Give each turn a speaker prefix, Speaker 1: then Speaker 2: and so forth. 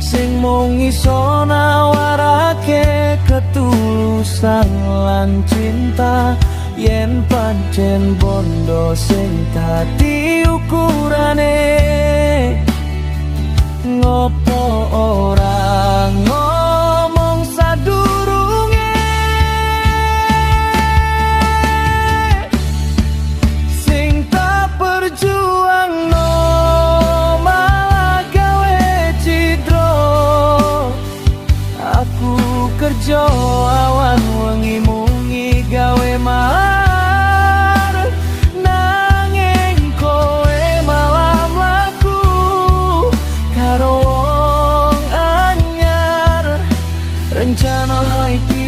Speaker 1: Sing mung iso nawarake ketulusan lan cinta. Yen pancen bondo sing dadi ukurane, ngopo ora ngomong sadurunge? Sing tak perjuangno malah gawe cidro. Aku kerja awan wengi mungi gawe mahar, nanging kowe malah mlaku karo wong anyar. Rencana iki